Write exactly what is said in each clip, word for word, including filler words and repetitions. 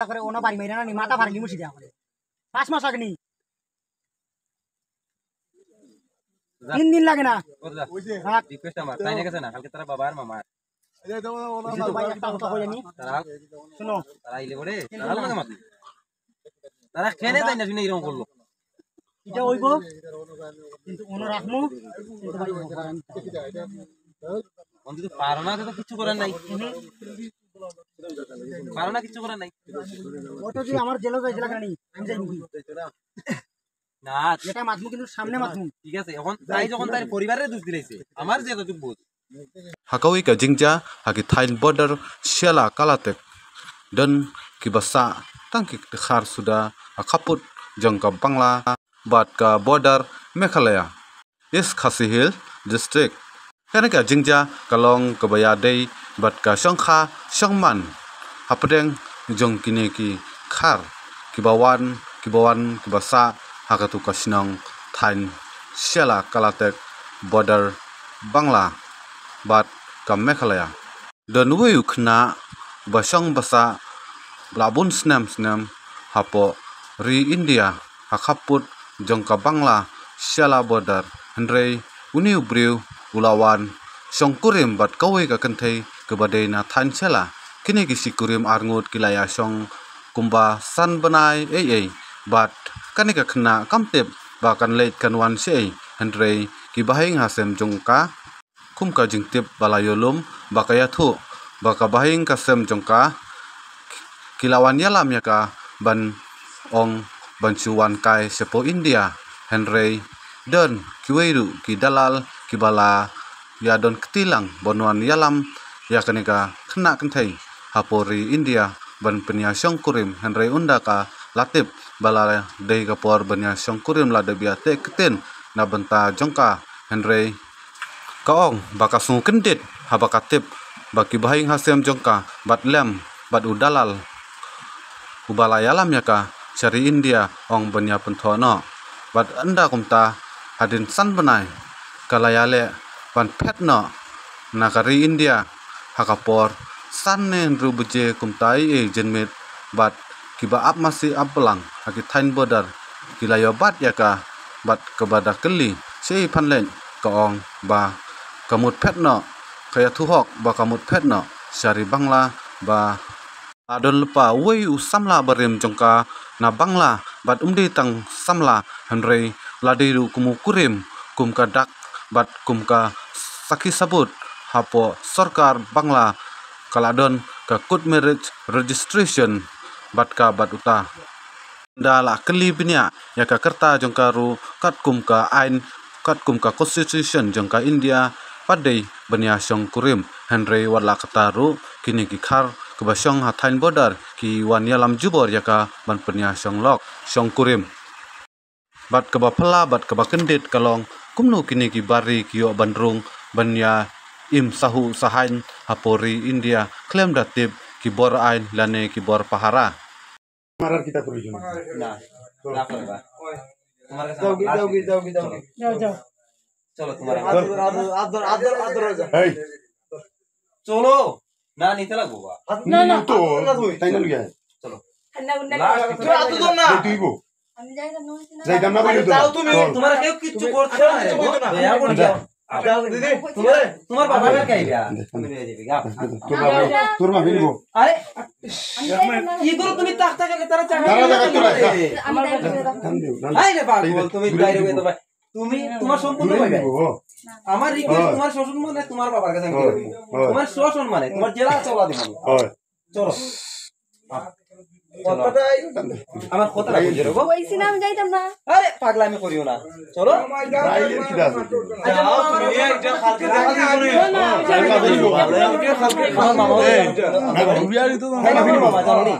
করে ওনা বাড়ি মাইরা না নি, মাথা ফাড়ি মুছি দেয়া করে। পাঁচ মাস লাগে নি। তিন দিন লাগে না। রাত। রিকোয়েস্ট আমার, তাই না গেছে না, কালকে তারা বাবা আর মামা। ভাই, একটা কথা কই জানি। তারা, শুনো। তারা আইলে পরে, তারা লাগে মাত্র। তারা কেনে তাই না শুনে এরকম করলো। এটা হইব, কিন্তু ওনা রাখমু, কিন্তু বাড়ি মাইরা না। অন্তত পারো না, তো কিচ্ছু করার নাই। পারো না, কিচ্ছু করার নাই। ও তো যদি আমার জেলও যাই, জেলা কেন নেই? আমি যাই নাকি? না, যেটা মাতমু কিন্তু সামনে মাতমু। ঠিক আছে, এখন তাই যখন তার পরিবারের দোষ দিলাইছে, আমার যে যতটুকু বোধ। Ha kawei ka jingjia ha ki thaiñ border Shella Kalatek, don kiba sah tang ki dkhar suda ha khappud jong ka Bangla bad ka border Meghalaya, East Khasi Hills District. Kane ka jingjia ka long kaba ïadei bad ka shongkha shongman hapdeng jong kine ki dkhar kiba wan, kiba wan, kiba sah ha katu ka shnong thaiñ Shella Kalatek, border Bangla bad ka Meghalaya. Don uwei u khynnah ba shong ba sah la bun snem snem hapoh ri India ha khappud jong ka Bangla Shella border, hynrei une u briew u la wan shongkurim bad kawei ka kynthei kaba dei na thaiñ Shella. Kine ki shikurim arngut ki la ïa shong kumba san bnai ei ei bad kane ka khynnah kam tip ba kan leit kan wan shaei, hynrei ki bahaïing hasem jong ka, kum ka jingtip ba la ïoh lum ba ka ïathuh ba ka bahaïing ka sem jong ka, ki la wan ïalam ïa ka ban ong ban shu wan kai shapoh India, hynrei don kiwei ruh ki dalal kiba la ïa don kti lang ban wan ïalam ïa kane ka khynnah kynthei hapoh ri India ban pynïashongkurim, hynrei ynda ka la tip ba la dei ka por ban ïashongkurim la dep ïa teh ktien na bynta jong ka, hynrei ka ong ba ka sngewkyndit haba ka tip ba ki bahaïing hasem jong ka bad lem bad u dalal uba la ïalam ïa ka sha ri India ong ban ïa pynthoh noh. Bad ynda kumta hadien san bnai ka la ïaleh ban phet noh na ka ri India ha ka por san ne hynriew baje kumta ei ei janmiet bad kiba ap masi ap blang ha ki thaiñ border ki la ïoh bat ïa ka bad kaba da kylli shaei phan leit ka ong ba ka mut phet noh, ka ïathuh hok ba ka mut phet noh sha ri Bangla ba la don lypa uwei u samla barim jong ka na Bangla bad um dei tang samla hynrei la dei ruh kum u kurim, kum ka dak bad kum ka sakhi sabut hapoh sorkar Bangla ka la don ka court marriage registration bad ka bad uta. Da la kylli bniah ïa ka kyrta jong ka ruh katkum ka aiñ, katkum ka constitution jong ka India, pat dei ban ïashongkurim. Hynrei wat la katta ruh kine ki dkhar kiba shong ha thaiñ border ki wan ïalam jubor ïa ka ban pynïashong lok shongkurim. Bad kaba phylla bad kaba kyndit ka long kumno kine ki bar ri ki ïoh ban rung ban ïa im sahuh sahaiñ hapoh ri India khlem da tip ki bor aiñ lane ki bor pahara. মারার কিতা প্রয়োজন? না, না করবা। তোমার কাছে যাওগি, আমার last যাওগি, request। যাওগি, যাওগি। চলো। যাও, যাও। চলো, তোমার আমার আদর, আদর, আদর, আদর, আদর হয়ে যাও। এই। চলো। না, নিতে লাগবো বা। না, না। তো, আদর না তুই। তাই না লুইয়া? চলো। ঠান্ডা গুন্ডা last। তুই আদর ধর না। এই তুই গো। আমি যাই না, নুন সিনা। যাইতাম না বলি তো। যাও তুমি। চল। তোমার কেউ কিচ্ছু করতে পারে না। দয়া করে যাও। যাও দিদি, তোমার, তোমার বাবা কার কাইরা? তুমি নিয়ে যাবে, যাও। তোর মা, তোর মা ফিরবো। আরে, কি করো তুমি? তাক তাক তারা চাকরি তারা জায়গা তোরা। আরে পাগল, তুমি বাইরে হয়ে তোমার, তুমি তোমার সম্পূর্ণ দূরে পাবে। নিবো। আমার request হ্যাঁ। তোমার শ্বশুর মানে তোমার বাবার কাছে আমি হ্যাঁ। দিয়ে দেবো। হ্যাঁ। তোমার সসম্মানে, তোমার জেলা চলা দিব। হ্যাঁ। চলো। আমার কথা বুঝে রাখো। ওই সিনেমা যাইতাম না। আরে, পাগলামি করিও না। চলো। বাইরে কি দাস? আচ্ছা, যাও, তুমি একটা কালকে দেখা দিও রে। না, না, যাও, যাও, যাও। আমার মামা এই, না, না, রুবিয়ারি তো না। আমার মামা জানো নি?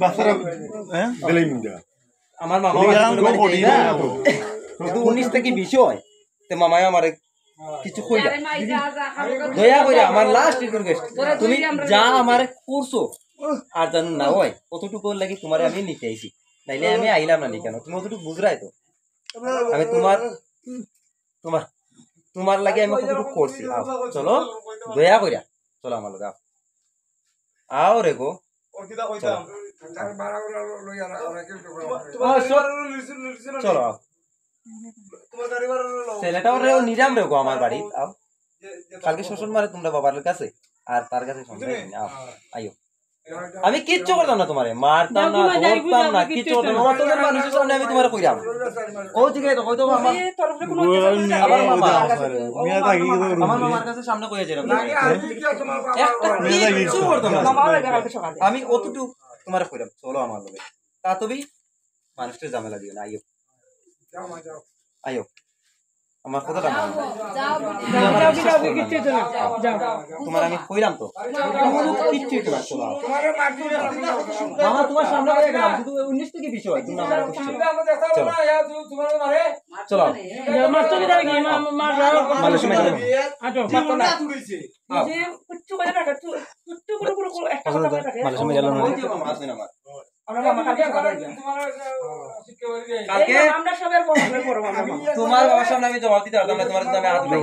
বাচ্চারা হ্যাঁ? দিলেই মিল যায়। আমার মামা রুবিয়ারি জানো তো নি? বডি না। কিন্তু উনিশ থেকে বিশ হয়। তে মামায় আমারে কিছু কইলা। দয়া করে আমার last request, তুমি যা আমারে করছো, আর যেন না হয়, অতটুকু লাগি তোমারে আমি নিতে আইছি, নাইলে আমি আইলাম না নি কেন? তুমি অতটুকু বুঝরায় তো, আমি তোমার, তোমার, তোমার লাগি আমি কতটুকু করছি। আও, চলো, দয়া করে, চলো আমার লগে, আও। আও রে গো। ওর কিতা কইতাম? ও, সব, চলো, আও। ছেলেটা ওরে ও নিরাম রে গো আমার বাড়ি, আও। কালকে শ্বশুর মারে তোমরা বাবার কাছে, আর তার কাছে সন্দেহ নেই, আও, আইও। আমি কিচ্ছু করতাম না তোমারে, মারতাম না, ধরতাম না, কিচ্ছু করতাম না। অতজন মানুষের সামনে আমি তোমারে কইরাম। ও ঠিক আছে, হয়তো আমার, আমার মামা, আমার মামার কাছে সামনে কইয়া যেরাম। একটা কিচ্ছু করতাম না। আমি অতটুকু তোমারে কইরাম, চলো আমার লগে। তা তুমি মানুষটার ঝামেলা দিও না, আইও। আইও। আমার কথাটা মানো। যাও, যাও, যাও, কিচ্ছু হইতো না। যাও। তোমার আমি কইলাম তো। কোনো কিচ্ছু হইতো না, চলো। মামা, তোমার সামনে হয়ে গেলাম, শুধু উনিশ থেকে বিশ হয়, তুমি আমার করছো। চলো। চলো। মারছো কি? মারছো। কিচ্ছু করে না, কিচ্ছু, কিচ্ছু করে, করে, করে, একটা কথা বলে থাকে। মালয়েশিয়া গেল না। ওই যে মামা, আসেন আমার। আমরা মামা কালকে সকালে যাই। কালকে? এই মামা, আমরা সবার বড়, আমরা বড় মামা। তোমার বাবার সামনে আমি জবাব দিতে পারতাম না, তোমার সামনে হাত উঠাই।